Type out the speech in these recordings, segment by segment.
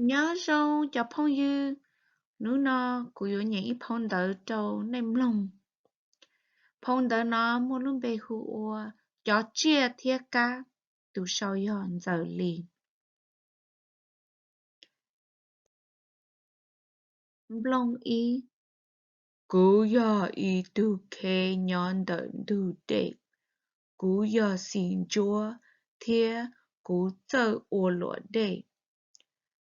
Nyob zoo cov phooj ywg, hnub no kuv yuav nyeem ib phau ntawv rau nej mloog. Phau ntawv no muaj lub npe hu ua Cov Tsiaj thiab Kab, tus sau yog Ntxawm Lis. Nplooj ib. Kuv yog ib tug khev nyob ntawm ntug dej. Kuv yog xim ntsuab thiab kuv txawj ua luam dej.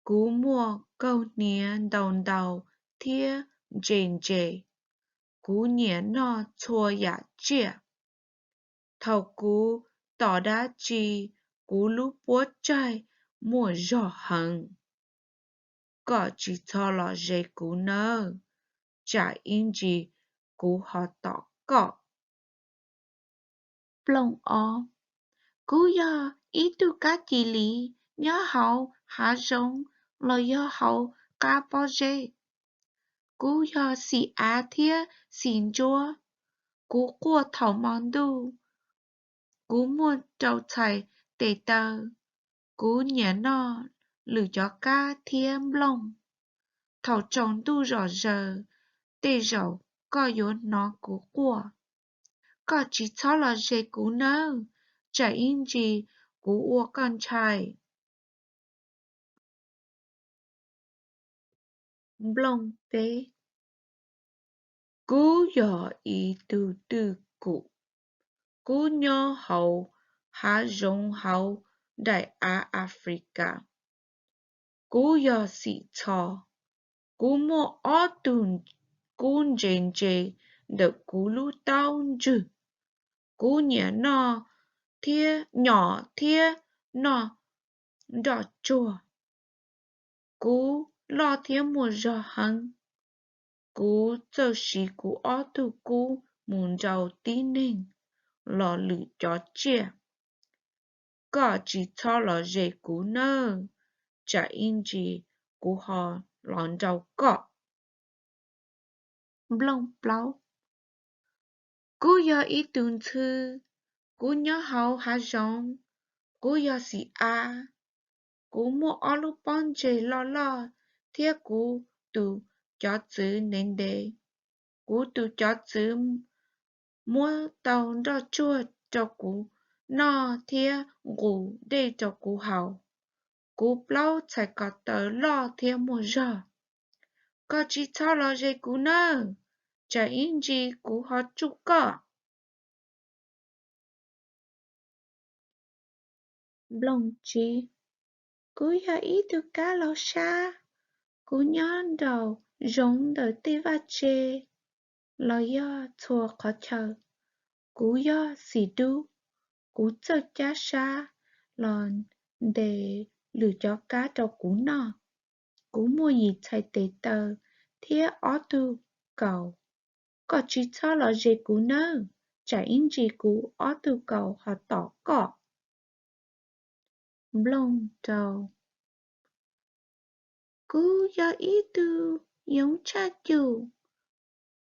Kuv muaj kaug hniav ntau ntau thiab ntse ntse. Kuv nyiam noj txhua yam tsiaj. Thaum kuv tom dab tsi, kuv lub puab tsaig muaj zog heev. Koj tsis txhob los ze kuv nawb, tsam ib ntsis kuv ho tom koj. Nplooj ob. Kuv yog ib tug kab cis liv nyob hauv hav zoov los yog hauv qab pob zeb. Kuv yog xim av thiab xim ntsuab. Kuv quaj thaum hmo ntuj. Kuv muaj rau txhais tes taw. Kuv nyiam noj lwm cov kab thiab nplooj. Thaum tsaus ntuj zom zaws, tej zaum koj yuav hnov kuv quaj. Koj tsis txhob los ze kuv nawb, tsam ib ntsis kuv ua koj ntshai. Nplooj peb. Kuv yog ib tug twj kum. Kuv nyob hauv hav zoov hauv daim av Africa. Kuv yog xim txho. Kuv muaj ob tug kub ntse ntse ntawm kuv lub taub ntswg. Kuv nyiam noj thiab nyom thiab noj nroj tsuag. Kuv loj thiab muaj zog heev. Kuv txawj siv kuv ob tug kub mus nrau tib neeg los lwm cov tsiaj. Koj tsis txhob los ze kuv nawb, tsam ib ntsis kuv ho los nrau koj. Nplooj plaub. Kuv yog ib tug ntxhw. Kuv nyob hauv hav zoov. Kuv yog xim av. Kuv muaj ob lub pob ntseg loj loj thiab kuv tus cov txwv ntev ntev. Kuv tus cov txwv muab tau nroj tsuag rau kuv noj thiab nqus dej rau kuv haus. Kuv plaub txhais ko taw loj thiab muaj zog. Koj tsis txhob los ze kuv nawb, tsam ib ntsis kuv ho tsuj koj. Nplooj tsib. Kuv yog ib tug kab laug sab. Kuv nyob nraum zoov ntawm tej vaj tse los yog txhua qhov chaw. Kuv yog xim dub. Kuv txawj cab sab los ntes lwm cov kab rau kuv noj. Kuv muaj yim txhais tes taw thiab ob tug kaus. Koj tsis txhob los ze kuv nawb, tsam ib ntsis kuv ob tug kaus ho tom koj. Nplooj rau. Kuv yog ib tug yoov tshaj cum.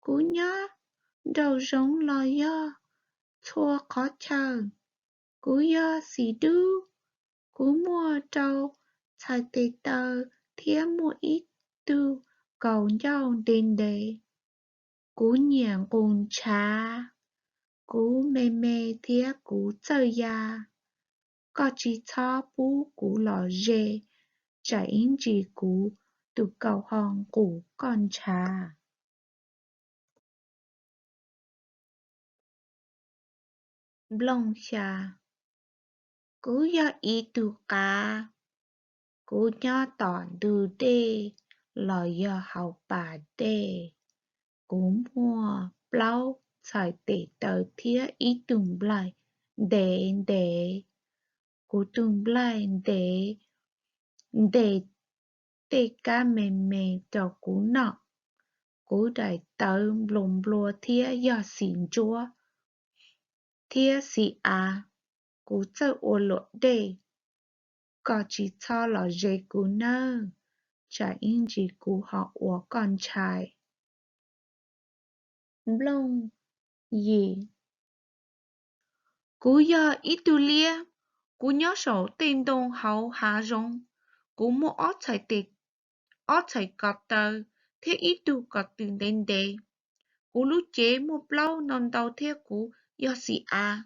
Kuv nyob nraum zoov los yog txhua qhov chaw. Kuv yog xim dub. Kuv muaj rau txhais tes taw thiab muaj ib tug kaus ncauj ntev ntev. Kuv nyiam nqus ntshav. Kuv me me thiab kuv txawj ya. Koj tsis txhob pub kuv los ze, tsam ib ntsis kuv tus kaus ho nqus koj ntshav. Nplooj xya. Kuv yog ib tug qav. Kuv nyob tom ntug dej los yog hauv pas dej. Kuv muaj plaub txhais tes taw thiab ib tug nplaig ntev ntev. Kuv tus nplaig ntev ntes tej kab me me rau kuv noj. Kuv daim tawv nplua nplua thiab yog xim ntsuab thiab xim av. Kuv txawj ua luam dej. Koj tsis txhob los ze kuv nawb, tsam ib ntsis kuv ho ua koj ntshai. Nplooj yim. Kuv yog ib tug liab. Kuv nyob saum tej ntoo hauv hav zoov. Kuv muaj ob txhais tes ob txhais ko taw thiab ib tug ko tw ntev ntev. Kuv lub cev muaj plaub ntau ntau thiab kuv yog xim av.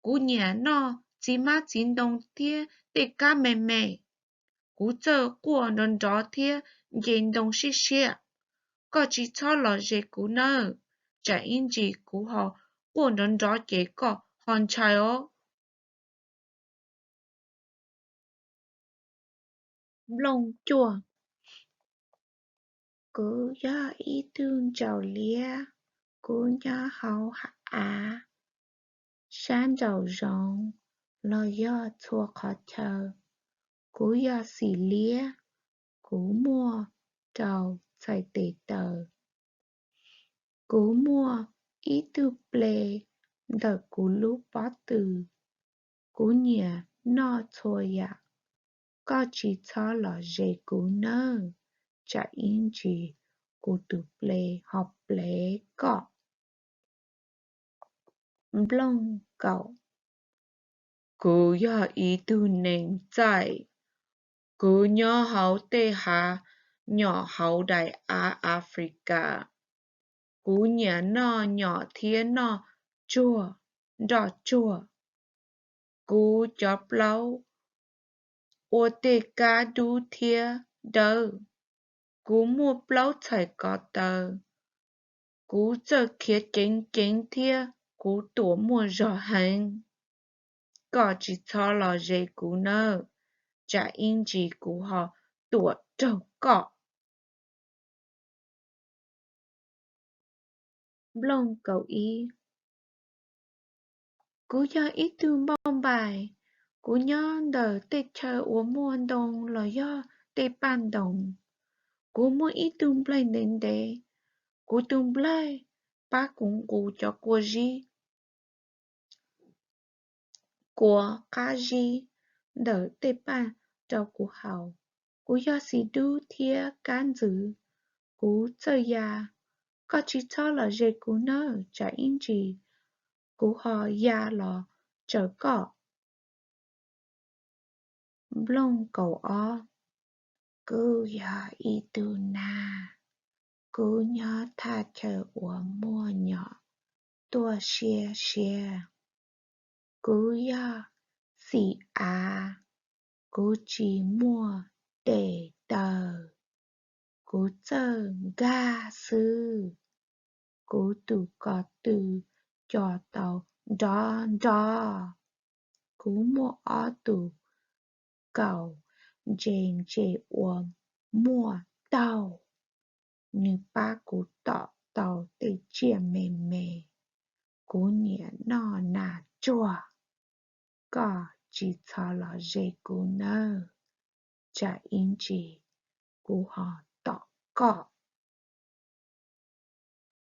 Kuv nyiam noj txiv hmab txiv ntoo thiab tej kab me me. Kuv txawj quaj nrov nrov thiab nce ntoo siab siab. Koj tsis txhob los ze kuv nawb, tsam ib ntsis kuv ho quaj nrov nrov ces koj ho ntshai os. Nplooj cuaj. Kuv yog ib tug ntsaum liab, kuv nyob hauv av, sab nraum zoov los yog txhua qhov chaw. Kuv yog xim liab, kuv muaj rau txhais tes taw. Kuv muaj ib tug ple ntawm kuv lub pob tw. Kuv nyiam noj txhua yam. Koj tsis txhob los ze kuv nawb, tsam ib ntsis kuv tus ple ho plev koj. Nplooj kaum. Kuv yog ib tug neeg txaij. Kuv nyob hauv tej hav nyom hauv daim av Africa. Kuv nyiam noj nyom thiab noj tsuag, nroj tsuag. Kuv cov plaub ua tej kab dub thiab dawb. Kuv muaj plaub txhais ko taw. Kuv txawj khiav ceev ceev thiab kuv tuam muaj zog heev. Koj tsis txhob los ze kuv nawb, tsam ib ntsis kuv ho tuam raug koj. Nplooj kaum ib. Kuv yog ib tug npauj npaim, kuv nyob ntawm tej chaw uas muaj ntoo los yog tej paj ntoos. Kuv muaj ib tug nplaig ntev ntev, kuv tus nplaig pab kuv nqus cov kua zib, kua qab zib ntawm tej paj rau kuv haus. Kuv yog xim dub thiab kab ntxwv, kuv txawj ya. Koj tsis txhob los ze kuv nawb, tsam ib ntsis kuv ho ya los tsaws koj. Nplooj kaum ob. Kuv yog ib tug nag, kuv nyob thaj chaw uas muaj nyom tuaj siab siab. Kuv yog xim av, kuv tsis muaj tes taw, kuv txawj nkag xwb. Kuv tus ko tw co tau nrov nrov. Kuv muaj ob tug kaus ntse ntse uas muaj taug, nws pab kuv tom tau tej tsiaj me me. Kuv nyiam noj nas tsuag. Koj tsis txhob los ze kuv nawb, tsam ib ntsis kuv ho tom koj.